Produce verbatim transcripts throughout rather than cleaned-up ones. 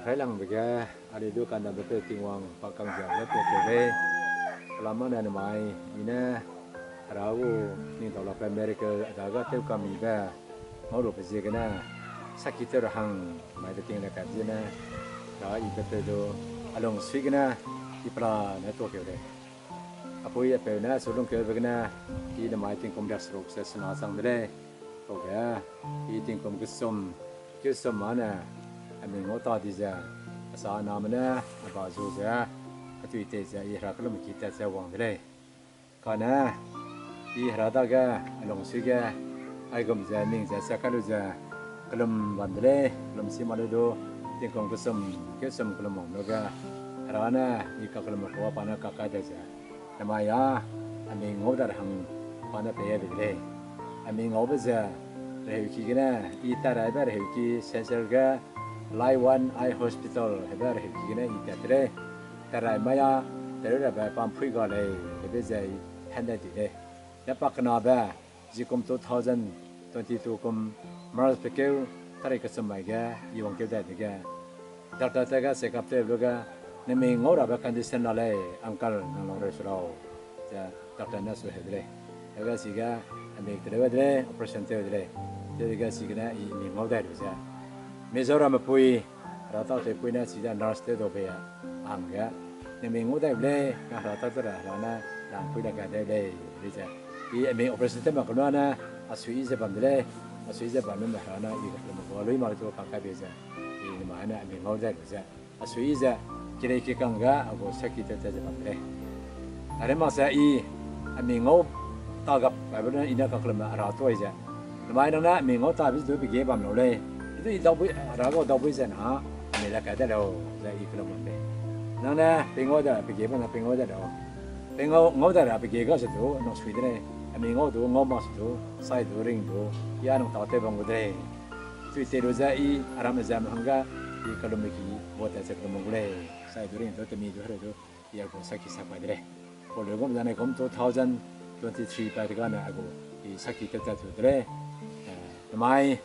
Railangbe ge, anui du kandambe peu Tingwang pa kanggiabe pe keu lei. Pelamane nemai, i ne, Hera gu, ning dau lakbe miracle a dage tew kamibe, ngau lube ziegene, saki tew ra hang, mai de ting le ka ziene, Hera i pe peu du, a lungsui gene, i pelane tuakeu lei. Apui apeu ne su lungkeube gene, i nemai tingkum riakseruk ze sena chang de lei. Pau ge, i tingkum kesum, kesum mane, a mi ngau ta di ze, a sa name ne, a ba zu ze, a tui tei ze, i Hera kelum ki tat ze wang de lei. Kane, i Hera dage, a lungsui ge, aigum ze, ning ze, sia kai lu ze, kelum bam de lei, kelum si ma lei du, tingkum kesum, kesum kelum wang lu ge, Hera ne, i kakellum kuâ pa ne kakai de ze, nemai a, a mi ngau da ra hang pa ne pei be de lei. A mi ngaube ze, reheuki gene, i tat raibe reheuki, Sechel ge, Laiwan Eye Hospital, hebe reheuki gene i tat de lei. Tat rai mai a, teru rabe pa mpui ga lei, hebe ze i hande di lei. Ne pa kenabe, zikum two thousand twenty-two kum March pekeu, tarik kesum mai ge, i wangkeu dai dege, doctor te ge check up tew lu ge, ne mi ngau rabe condition la lei, uncle nang lau reu su lau, ze doctor ne su heu de lei. Hebe chige, a mi teleu de lei, operation tew de lei. Tewdege chigene i mi ngau dai lu ze, Mizoramme pui, Hera tâtewpui ne chide nurse tew dau bei a, a hangge, ne mi ngau dai lei, na Hera tâtew ra Hera ne, nang pui la ga dai lei, be ze. I a mi operation tew mak kelu ne, a sui ze bam de lei, a sui ze bam ne Hera ne, i kakellum kuâ lui mak le tu kakai bei ze, i nemai ne a mi ngau dai lu ze. A sui ze, kirei kikang ge a gu saki tew tat ze bam de lei. Are mak ze i, a mi ngau ta gap Bible ne i ne kakellumbe Hera tuai ze. Nemai nang ne a mi ngau tabe ze du pe ge bam lau lei. I du i daubui, Hera gau daubui ze na, a mi le kai de lau, ze i kellum bam lei. Nang ne, pei ngau da pe ge bam ne pei ngau da lau. Pei ngau, ngau da ra pe ge ga ze du, nang sui de lei. A mi ngau du, ngau mak se du, sai du, ring du, i a nang tâtew bam gu de lei. Tui tei lu ze i, aram ze me hangge, i kellum ki, bo tat ze kellum gu lei. Sai du, ring du, temi du, hereu du, i a gu saki sa pai de lei. Pau leu gum zane gum two thousand twenty-three pa de gane a gu, i saki tew tat tu de lei. Eh, nemai,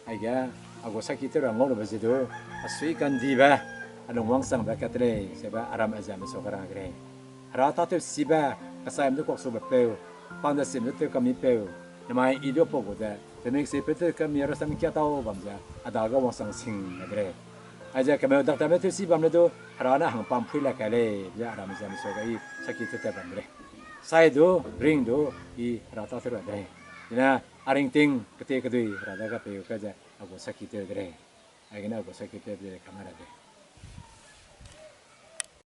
aige, a gu saki tew ra ngau lube ze du, a sui kandibe, a lung wangsangbe kat de lei, sebe aram ze me sa ka ra ge lei. Hera tâtewsibe, kasaime du kuak sube peu, pang de sim du tew kami peu, nemai i du pau gu de, pemik se pe tew kami rasam kia tau bam ze, a dage wangsang sing me de lei. Aize kemeu doctorme tewsi bam le du, Hera ne hang pa mpui la kai lei, ze aram ze me sa ga i saki tew tat bam de lei. Sai du, ring du, i Hera tâtew ra de lei. Zene, a ringting, kete kedui, Hera dage pei kai ze, a gu saki tew de lei. Aigene a gu saki tew de lei, kama ra de.